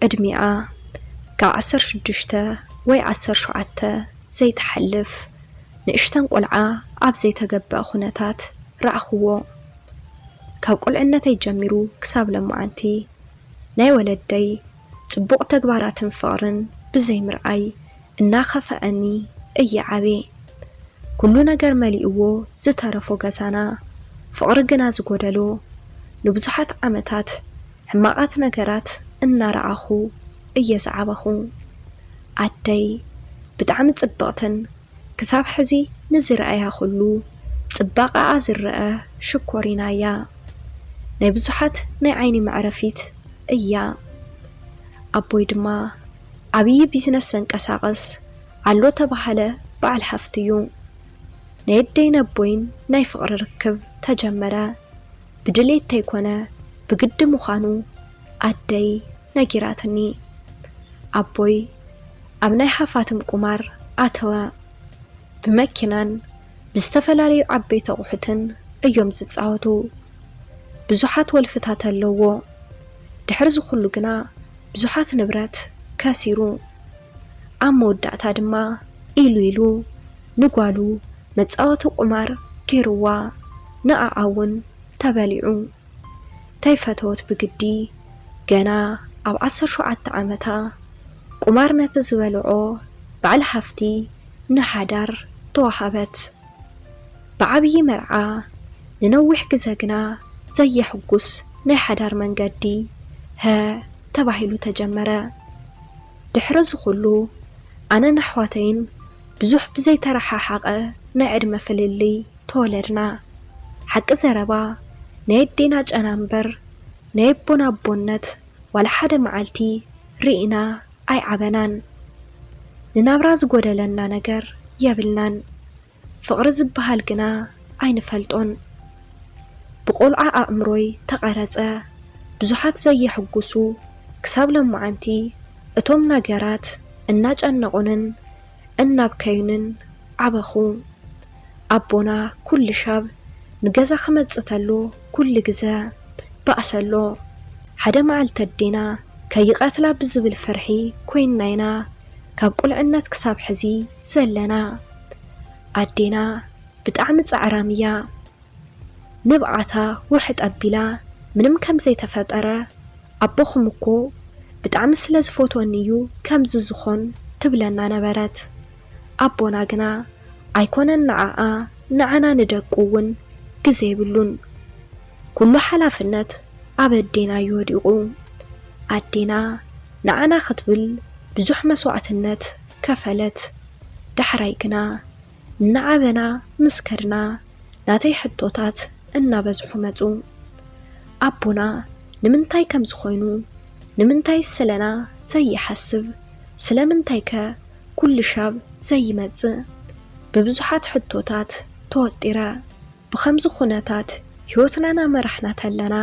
ዕድሚኣ ካብ ዓሰርተ ሽዱሽተ ወይ ዓሰርተ ሸውዓተ ዘይትሓልፍ ንእሽተን ቆልዓ ኣብ ዘይተገበአ ኩነታት ረኣኽዎ። ካብ ቁልዕነተይ ጀሚሩ ክሳብ ለማዓንቲ ናይ ወለደይ ጽቡቕ ተግባራትን ፍቕርን ብዘይምርኣይ እናኸፈኣኒ እየ ዓብየ። ኩሉ ነገር መሊእዎ ዝተረፎ ገዛና ፍቕሪ ግና ዝጎደሎ፣ ንብዙሓት ዓመታት ሕማቓት ነገራት እናረኣኹ እየ ዝዓበኹ። ኣደይ ብጣዕሚ ጽብቕትን ክሳብ ሕዚ ንዝረኣያ ኩሉ ጽባቐኣ ዝረኣ ሽኮሪና እያ። ናይ ብዙሓት ናይ ዓይኒ መዕረፊት እያ። ኣቦይ ድማ ዓብዪ ቢዝነስ ዘንቀሳቕስ ኣሎ ተባሃለ በዓል ሃፍቲ እዩ። ናይ ኣደይን ኣቦይን ናይ ፍቕሪ ርክብ ተጀመረ። ብድሌት ተይኮነ ብግዲ ምዃኑ ኣደይ ነጊራትኒ። ኣቦይ ኣብ ናይ ሃፋትም ቁማር ኣተወ። ብመኪናን ብዝተፈላለዩ ዓበይቲ ኣቑሑትን እዮም ዝጻወቱ። ብዙሓት ወልፍታት ኣለዎ። ድሕሪ ዝኹሉ ግና ብዙሓት ንብረት ከሲሩ። ኣብ መወዳእታ ድማ ኢሉ ኢሉ ንጓሉ መጻወቲ ቁማር ገይርዋ፣ ንኣኣ እውን ተበሊዑ። ተይፈተወት ብግዲ ገና ኣብ ዓሰርተ ሸውዓተ ዓመታ ቁማር ነቲ ዝበልዖ በዓል ሃፍቲ ንሓዳር ተዋሃበት። ብዓብዪ መርዓ ንነዊሕ ግዘ ግና ዘየሕጉስ ናይ ሓዳር መንገዲ ሀ ተባሂሉ ተጀመረ። ድሕሪ እዚ ኩሉ ኣነን ኣሕዋተይን ብዙሕ ብዘይተረሓሓቐ ናይ ዕድመ ፍልልይ ተወለድና። ሓቂ ዘረባ ናይ ኣዴና ጨና እምበር ናይ ኣቦና ኣቦነት ዋላ ሓደ መዓልቲ ርኢና ኣይዓበናን። ንናብራ ዝጎደለና ነገር የብልናን። ፍቕሪ ዝበሃል ግና ኣይንፈልጦን። ብቆልዓ ኣእምሮይ ተቐረጸ። ብዙሓት ዘየሕጉሱ ክሳብ ለማዓንቲ እቶም ነገራት እናጨነቑንን እናብከዩንን ዓበኹ። ኣቦና ኩሉ ሻብ ንገዛ ክመጽእ ተሎ ኩሉ ግዘ ባእሰ ኣሎ። ሓደ መዓልቲ ኣዴና ከይቐትላ ብዝብል ፍርሒ ኮይንና ኢና ካብ ቁልዕነት ክሳብ ሕዚ ዘለና። ኣዴና ብጣዕሚ ጻዕራም እያ። ንብዓታ ውሕጥ ኣቢላ ምንም ከም ዘይተፈጠረ፣ ኣቦኹም እኮ ብጣዕሚ ስለ ዝፈትወኒ እዩ ከምዚ ዝኾን ትብለና ነበረት። ኣቦና ግና ኣይኮነን ንዓኣ ንዓና ንደቁ እውን ግዘ የብሉን። ኩሉ ሓላፍነት ኣብ ኣዴና እዩ ወዲቑ። ኣዴና ንዓና ክትብል ብዙሕ መስዋእትነት ከፈለት። ዳሕራይ ግና እናዓበና ምስ ከድና ናተይ ሕቶታት እናበዝሑ መጹ። ኣቦና ንምንታይ ከምዚ ኮይኑ? ንምንታይ ስለና ዘይሓስብ? ስለምንታይከ ኩሉ ሻብ ዘይመጽእ? ብብዙሓት ሕቶታት ተወጢረ። ብኸምዚ ኩነታት ህይወትና እናመራሕና ተለና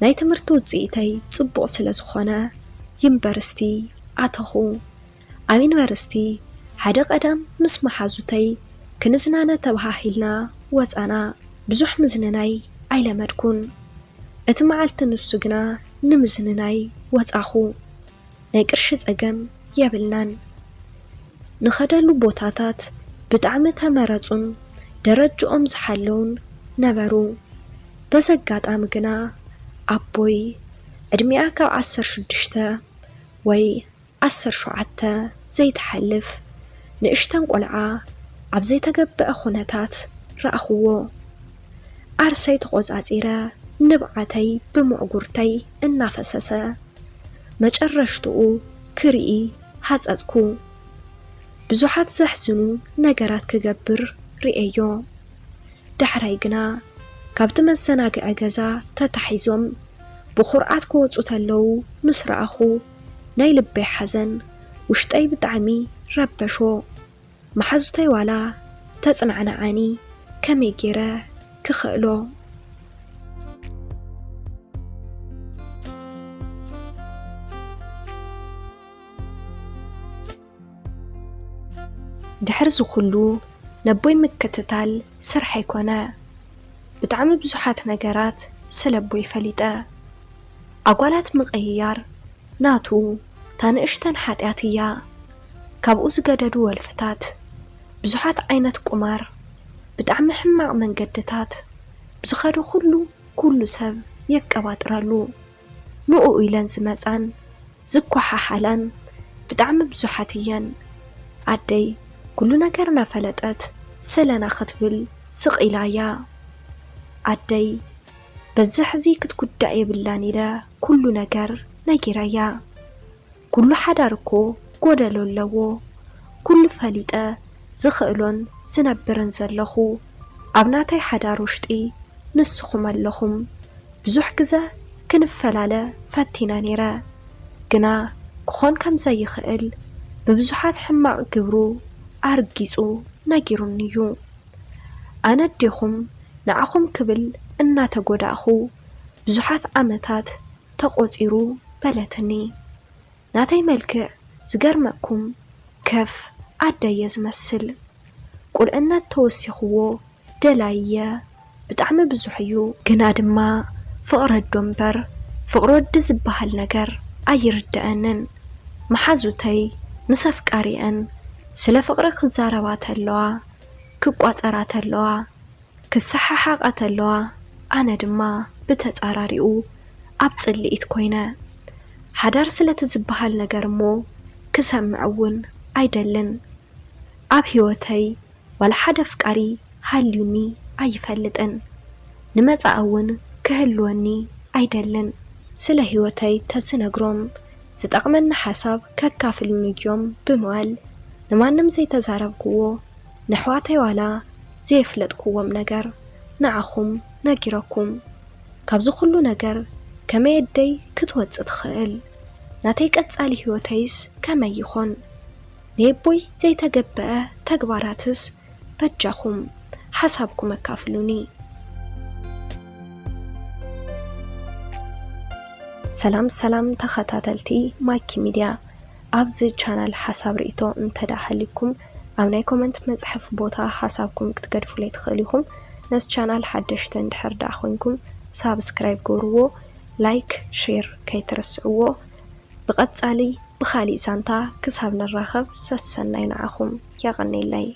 ናይ ትምህርቲ ውጽኢተይ ጽቡቕ ስለ ዝኾነ ዩኒቨርሲቲ ኣተኹ። ኣብ ዩኒቨርሲቲ ሓደ ቀዳም ምስ መሓዙተይ ክንዝናነ ተባሃሂልና ወጻና። ብዙሕ ምዝንናይ ኣይለመድኩን። እቲ መዓልቲ ንሱ ግና ንምዝንናይ ወጻኹ። ናይ ቅርሺ ጸገም የብልናን። ንኸደሉ ቦታታት ብጣዕሚ ተመረጹን ደረጅኦም ዝሓለውን ነበሩ። በዚ ኣጋጣሚ ግና ኣቦይ ዕድሚኣ ካብ ዓሰርተ ሽዱሽተ ወይ ዓሰርተ ሸውዓተ ዘይትሓልፍ ንእሽተን ቆልዓ ኣብ ዘይተገበአ ኩነታት ረኣኽዎ። ዓርሰይ ተቖጻጺረ ንብዓተይ ብምዕጉርተይ እናፈሰሰ መጨረሽትኡ ክርኢ ሃጸጽኩ። ብዙሓት ዘሕዝኑ ነገራት ክገብር ርእየዮ። ዳሕራይ ግና ካብቲ መዘናግዒ ገዛ ተታሒዞም ብኹርዓት ክወጹ ተለዉ ምስ ረኣኹ ናይ ልበይ ሓዘን ውሽጠይ ብጣዕሚ ረበሾ። መሓዙተይ ዋላ ተጽናዕንዓኒ ከመይ ገይረ ክኽእሎ? ድሕሪ እዚ ኩሉ ነቦይ ምክትታል ስርሐይ ኮነ። ብጣዕሚ ብዙሓት ነገራት ስለ ኣቦይ ፈሊጠ። ኣጓላት ምቕይያር፣ ናቱ እታ ንእሽተን ሓጢኣት እያ። ካብኡ ዝገደዱ ወልፍታት፣ ብዙሓት ዓይነት ቁማር፣ ብጣዕሚ ሕማቕ መንገድታት ብዝኸዶ ኩሉ፣ ኩሉ ሰብ የቀባጥረሉ። ንኡ ኢለን ዝመጻን ዝኳሓሓላን ብጣዕሚ ብዙሓት እየን። ኣደይ ኩሉ ነገር እናፈለጠት ስለና ክትብል ስቕ ኢላ እያ። ኣደይ በዚ ሕዚ ክትጉዳእ የብላን ኢለ ኩሉ ነገር ነጊረያ። ኩሉ ሓዳር እኮ ጎደሎ ኣለዎ። ኩሉ ፈሊጠ ዝኽእሎን ዝነብርን ዘለኹ ኣብ ናተይ ሓዳር ውሽጢ ንስኹም ኣለኹም። ብዙሕ ግዘ ክንፈላለ ፈቲነ ነይረ፣ ግና ክኾን ከም ዘይኽእል ብብዙሓት ሕማቕ ግብሩ ኣርጊጹ ነጊሩኒ እዩ። ኣነ ኣዴኹም ንዓኹም ክብል እናተጎዳእኹ ብዙሓት ዓመታት ተቖጺሩ በለትኒ። ናተይ መልክዕ ዝገርመኩም ከፍ ኣደየ ዝመስል። ቁልዕነት ተወሲኽዎ ደላይየ ብጣዕሚ ብዙሕ እዩ። ግና ድማ ፍቕሪ ኣዶ እምበር ፍቕሪ ወዲ ዝበሃል ነገር ኣይርድኣንን። መሓዙተይ ምስ ኣፍቃሪአን ስለ ፍቕሪ ክዛረባ ተለዋ፣ ክቋጸራ ተለዋ፣ ክሰሓሓቓ ተለዋ፣ ኣነ ድማ ብተጻራሪኡ ኣብ ጽልኢት ኮይነ። ሓዳር ስለቲ ዝበሃል ነገር እሞ ክሰምዕ እውን ኣይደልን። ኣብ ህይወተይ ዋላ ሓደ ኣፍቃሪ ሃልዩኒ ኣይፈልጥን። ንመጻኢ እውን ክህልወኒ ኣይደልን። ስለ ህይወተይ ተዝነግሮም ዝጠቕመኒ ሓሳብ ከካፍሉኒ ድዮም ብምባል ንማንም ዘይተዛረብክዎ፣ ንኣሕዋተይ ዋላ ዘየፍለጥክዎም ነገር ንዓኹም ነጊረኩም። ካብዚ ኩሉ ነገር ከመይ ኣደይ ክትወጽእ ትኽእል? ናተይ ቀጻሊ ህይወተይስ ከመይ ይኾን? ናይ ኣቦይ ዘይተገበአ ተግባራትስ በጃኹም ሓሳብኩም ኣካፍሉኒ። ሰላም ሰላም ተኸታተልቲ ማይኪ ሚድያ፣ ኣብዚ ቻናል ሓሳብ ርእይቶ እንተ ደኣ ሃልዩኩም ኣብ ናይ ኮመንት መጽሐፊ ቦታ ሓሳብኩም ክትገድፉለይ ትኽእሉ ኢኹም። ነዚ ቻናል ሓደሽቲ እንድሕር ደኣ ኮይንኩም ሳብስክራይብ ግብርዎ፣ ላይክ፣ ሼር ከይትርስዕዎ። ብቐጻሊ ብኻሊእ ዛንታ ክሳብ ንራኸብ ሰሰናይ ንዓኹም። የቐንየለይ።